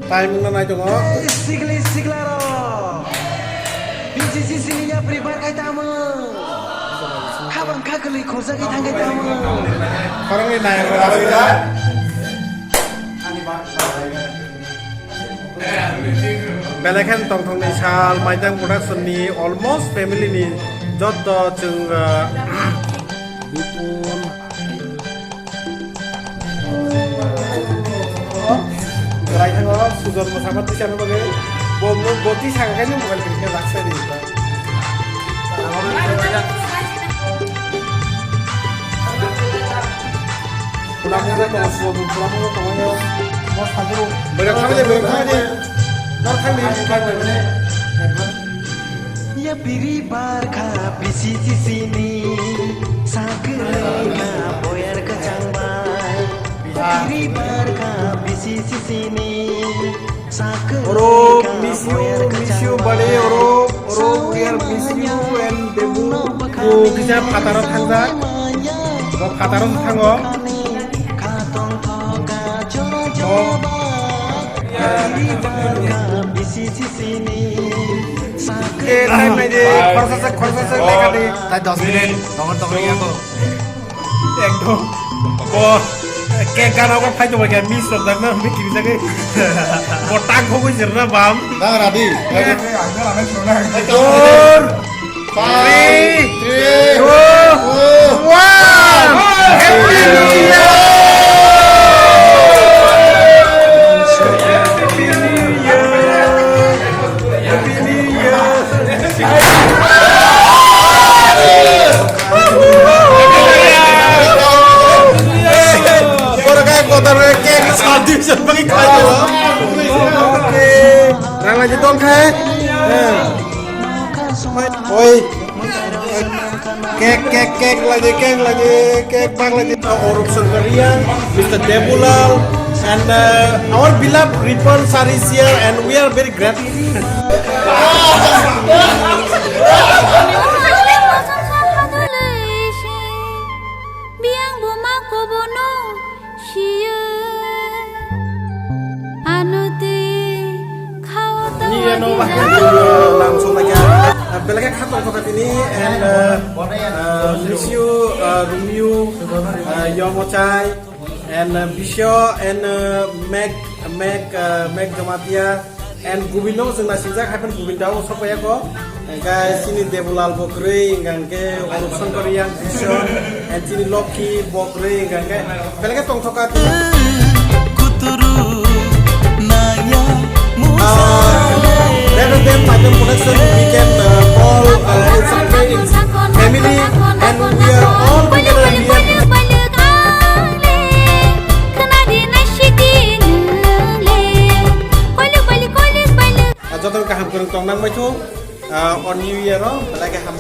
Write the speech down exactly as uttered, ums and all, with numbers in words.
Taimungno nai tongo. Sikli siklarok. B C C C ni yapri bar khai tamo. Habang kha kwlwi khorjagwi thang khai tamo. Khoroknwi nai rok aswk. Belai khe tongthokni sal, Maidang Production ni almost family ni joto chwng, ah, Bipul. Kwrai thango, Sujon mwsama twi sana bagwi. Bo, bo, bo twi saka khe mobile kwrwi khe raksai di. Pura pura tongo, Sujon pura pura tongo. Bo sajro. Bwrwi thangdi, bwrwi thangdi. Dor thangdi. Yapiri barkha B C C C ni, sakwlwina boyar kwchang bai. Yapiri barkha B C C C ni, sakwlwina Oro miss you, boyar miss you, kwchang buddy, bai. Oro, oro, we are miss you and Debu. Bo kisa phataro thangjak. Bo phataro thango. Bo. Ke time nai de, khorsa se, khorsa se, lekha de. Tai dos minute, tongor tongor ya ko. Ekdom. Bo, ke gana ko phai to ba ke miss rok dak na, mi kiri jage. Bo tang ko ko jirna bam. Nang radi. Tor. Five, three, three, two, two, one. Happy New Year! Happy New Year! Happy New Year! Borok hai kotor khe cake sadi se bagi khai dilo. Rang lagi tong khai. Oi. Cake, cake, cake lagi, cake lagi, cake bang lagi. Orup Sangkariang, Mister Debulal, and, uh, our beloved Ripon sir is here, and we are very grateful. Biyang bo ma kobono siyo. Ano twi khao ta Ni ano wadi bahai jani. Lam song lagi. Belai khe khatong kota tini and, uh, uh, miss you, uh, Romeo, uh, Yomochai, and, uh, Bisho, and, uh, Meg, Meg, uh, Meg Jamatia. And Gobindo chwng naisijak, haikhe Gobindo o sokpaiya ko. Hingkhe chini Debulal bo kwrwi, hingkhe Orup Sangkariang Bisho, and chini Lokhi bo kwrwi, hingkhe belai khe tongthokha. Kuturu naya. Ah, rather than Maidang Production, we can, uh, call, uh, it's a friend, it's family, and we are all together here. Ah, jotono kaham kwrwng tong nang baithu, ah, o New Year o belai khe ham.